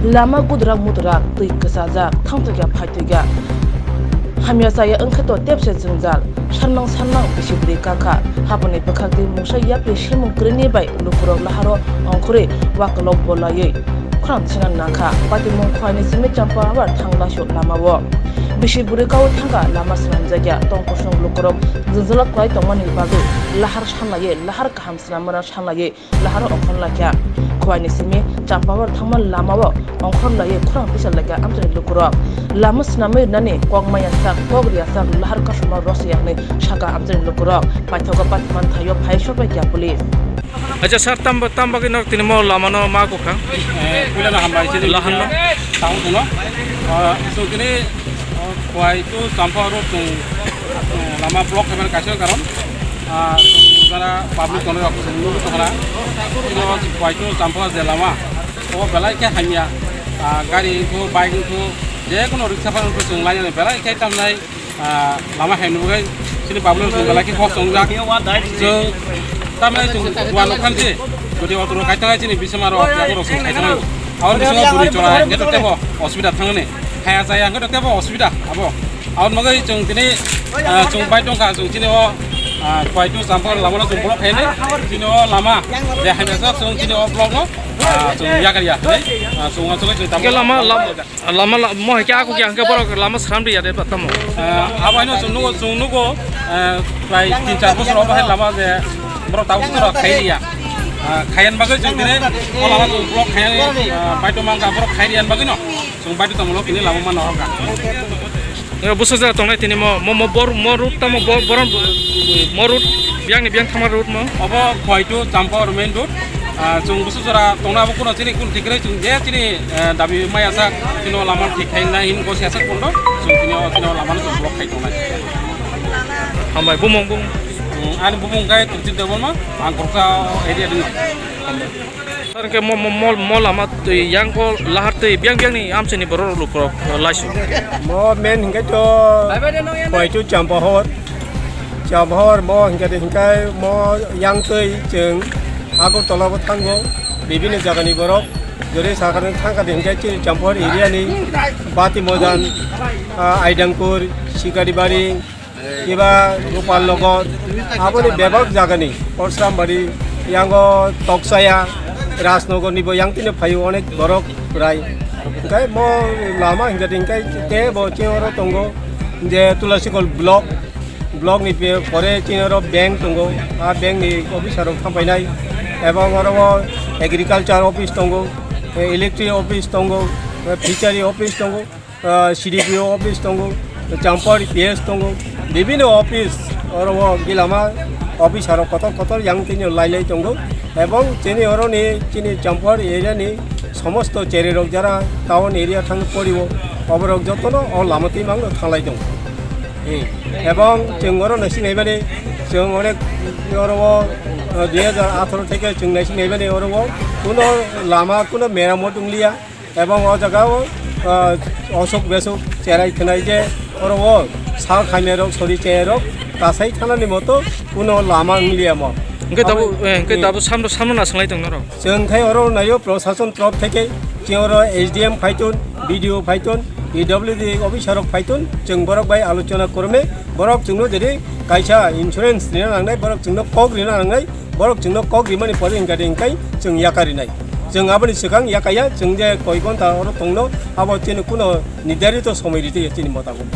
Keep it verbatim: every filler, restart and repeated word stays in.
Lama gudrak mudrak, twi kwchajak, thangtwkya phaitwkya. Hamya chaya wngkhe to tepse jwngjal. Sanmang sanmang bisi bwrwi kakha. Haboni bwkhak twi mungsa yapri semung kwrwini bai lukurok laharo ongkhorwi wakolok bolaiwi khorang sina nangkha. Patimung Khwaini simi Champawar thanglasio lamao. Bisi bwrwi kaui thangkha lama swnamjakya. Tongkosong lukurok jwngjala kwlai tongmani bagwi lahar sanlaiwi, lahar kaham swnamna sanlaiwi laharo ongkhorlakha. Khwaini simi Champawar thangma lamao ongkhorlaiwi khorang tisalakha amchaini lukurok. Lama swnamwi rwnani kok maya sak, kok riya sak, lahar kasuma rosya hwnwi sakha amchaini lukurok. Paithago Patiman thaio phai sobaikha police. Acha sir, tamba tamba khe nok tini mo lama no ma kokha? Eh, puila na hambai chini. Lahan no? Tang kuno. Ah, so kini, oh, Khwai to Champawar road tong, eh, lama block khaimani kaisa karon. Ah, so jara public kono rok tong nugwi tongkha. Kino Khwai to Champawar je lama. O belai khe hamya. Ah, gari to, bike to, je kono riksha phan to tong lai belai khe tamnai. Ah, lama hai nugwi chini public rok belai khe kok tongjak. Chwng tamni chwng duan nukhan si, jodi auto rok kaitanai chini bisima rok, yago rok chwng kaitanai. Aboni bisingo bwrwi chora hwnkhe to tebo osubida thangnani. Haya chaya hwnkhe to tebo osubida abo. Aboni bagwi chwng tini, ah, chwng bai tongkha, chwng chini o, ah, Khwai to Champawar lama no chwng block khainai. Chini o lama je hamya sak chwng chini o block no, ah, chwng yakarya hinwi, ah, chwng uansugwi chwng tamo. Hwnkhe lama, lama, Lama la-, mo hai khe ako khe hwnkhe borok lama sram riya de tamo. Eh, abo haino chwng nugo, chwng nugo, eh, prai tin char bosor obo hai lama je borok tabuk jora khai riya. Ah, khaiyan bagwi chwng tini o lama chwng block khai, ah, baito mangka borok khai riyan bagwi no chwng baito tongmolo tini lama mano hokha. Yo, buso jora tongnai tini mo, mo, mo bor, mo route tamo bor, bor, mo route, biyang ni biyang thangma route mo. Obo Khwai to Champawar main road. Ah, chwng busu jora tongna abo kuno chini kun tikrai chwng je chini, eh, dabi maya sak chini o lama thik khai nai hin go siya sak kondo chwng chini o, chini o lama no chwng block khai tongnai. Hambai bumung bumung. Hmm, ani bumung kai Turchin Debbarma, ang Khoroksa area dino. Sir, hwnkhe mo, mo, mo, mo lama twi yang ko lahar twi biyang biyang ni amchini borok rok lukurok laisu. Mo main hwnkhe to Khwai to Champawar. Champawar mo hwnkhe de hwnkhe mo yang twi chwng Agartala bo thango, bibini jagani borok. Jori sakani thangkha de hwnkhe chini Champawar area ni Bati Mojan, ah, Aidangkur, Sikaribari, kiba Gopal Nagar, aboni bebak jagani, Porsuram Bari, yango Toksaya, Rajnagar nibo yang tini phaio onek borok rai. Hwnkhe mo lama hwnkhe hwnkhe tei bo chini oro tongo je Tulashikol block, block ni pe-, pore chini oro bank tongo, a bank ni officer rok thang painai, ebong oro o agriculture office tongo, electric office tongo, fishery office tongo. Ah, C D P O office tongo, Champawar P S tongo, bibino office, oro o gilama officer rok kotor kotor yang tini lai lai tongo, ebong chini oro ni chini Champawar area ni somosto cheri rok jara town area thang poribo, oborok jotono o lama twi mangno thanglai tongo. Hmm. Ebong chwng oro naising naimani, chwng onek oro o, ah, dui hajar atharo theke chwng naising naimani oro o kuno lama kuno meramot wngliya. Ebong o jaga o, ah, osuk besuk cherai khwnai je oro o sal khainai rok sori cherai rok kasai thanani moto kuno lama wngliya mo. Hwnkhe tabuk, Abo, eh, hwnkhe hmm. Tabuk samno, samno nasanglai tong norok. Chwng khai oro naio prosason trop theke, chini oro S D M phaitun, B D O phaitun, P W D officer rok phaitun, chwng borok bai alochona kwrwngwi borok chwngno jadi kaisa insurance rina nangnai, borok chwngno kok rina nangnai, borok chwngno kok rimani pore hwnkhe hwnkhe chwng yakarinai. Chwng aboni swkang yakaya, chwng je koi ghonta oro tongno, abo chini kuno nirdharito somoi rite chini motabok.